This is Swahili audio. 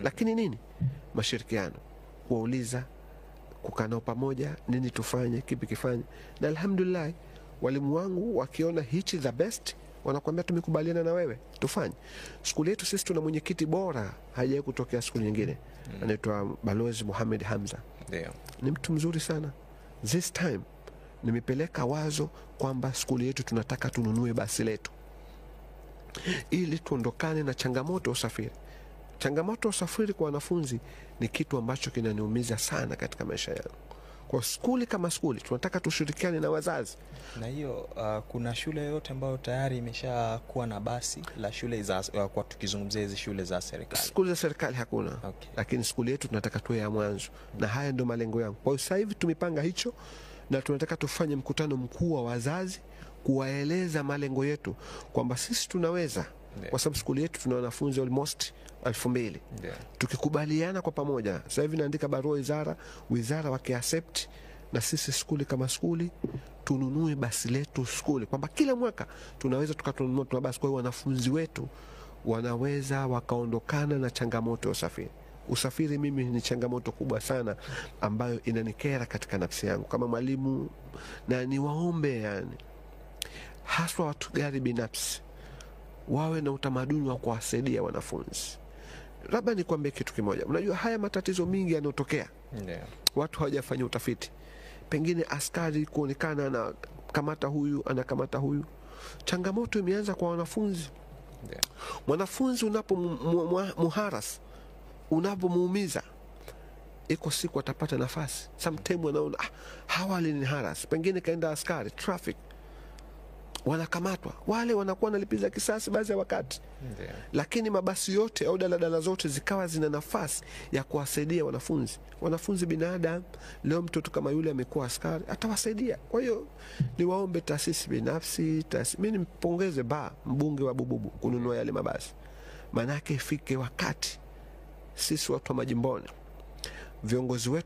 Lakini nini? Mashirikiano, kuwauliza, kukaa nao pamoja, nini tufanye, kipi kifanye. Na alhamdulillah walimu wangu wakiona hichi the best wanakuambia tumekubaliana na wewe tufanye. Skuli yetu sisi tuna mwenyekiti bora, haijawahi kutokea skuli nyingine, anaitwa Balozi Mohamed Hamza. Ndio. Ni mtu mzuri sana. This time nimepeleka wazo kwamba skuli yetu tunataka tununue basi letu ili tuondokane na changamoto ya usafiri. Changamoto ya usafiri kwa wanafunzi ni kitu ambacho kinaniumiza sana katika maisha yangu. Kwa skuli kama skuli tunataka tushirikiane na wazazi. Na hiyo kuna shule yoyote ambayo tayari imeshakuwa na basi la shule za, kwa tukizungumzia hizi shule za serikali? Skuli za serikali hakuna. Okay. Lakini skuli yetu tunataka tuwe ya mwanzo, na haya ndio malengo yangu. Kwa hiyo sasa hivi tumepanga hicho, na tunataka tufanye mkutano mkuu wa wazazi kuwaeleza malengo yetu kwamba sisi tunaweza, kwa sababu skuli yetu tuna wanafunzi almost 2000. Ndio. Tukikubaliana kwa pamoja, sasa hivi naandika barua wizara, wizara wakiaccept, na sisi skuli kama skuli tununue basi letu skuli, kwamba kila mwaka tunaweza tukatununua tuna basi. Kwa hiyo wanafunzi wetu wanaweza wakaondokana na changamoto ya usafiri. Usafiri mimi ni changamoto kubwa sana ambayo inanikera katika nafsi yangu kama mwalimu, na niwaombe yani haswa watu gari binafsi wawe na utamaduni wa kuwasaidia wanafunzi. Labda nikwambie kitu kimoja, unajua haya matatizo mingi yanayotokea, Ndio. watu hawajafanya utafiti. Pengine askari kuonekana anakamata huyu anakamata huyu, changamoto imeanza kwa wanafunzi. Ndio. Mwanafunzi unapomuharas, unapomuumiza, iko siku atapata nafasi. Sometime wanaona hawa waliniharas, pengine kaenda askari traffic, wanakamatwa wale, wanakuwa wanalipiza kisasi baadhi ya wakati. Ndio. Lakini mabasi yote au daladala zote zikawa zina nafasi ya kuwasaidia wanafunzi. Wanafunzi binadamu, leo mtoto kama yule amekuwa askari atawasaidia. Kwa hiyo niwaombe taasisi binafsi, mimi nimpongeze ba mbunge wa Bububu kununua yale mabasi, maanake ifike wakati sisi watu wa majimboni, viongozi wetu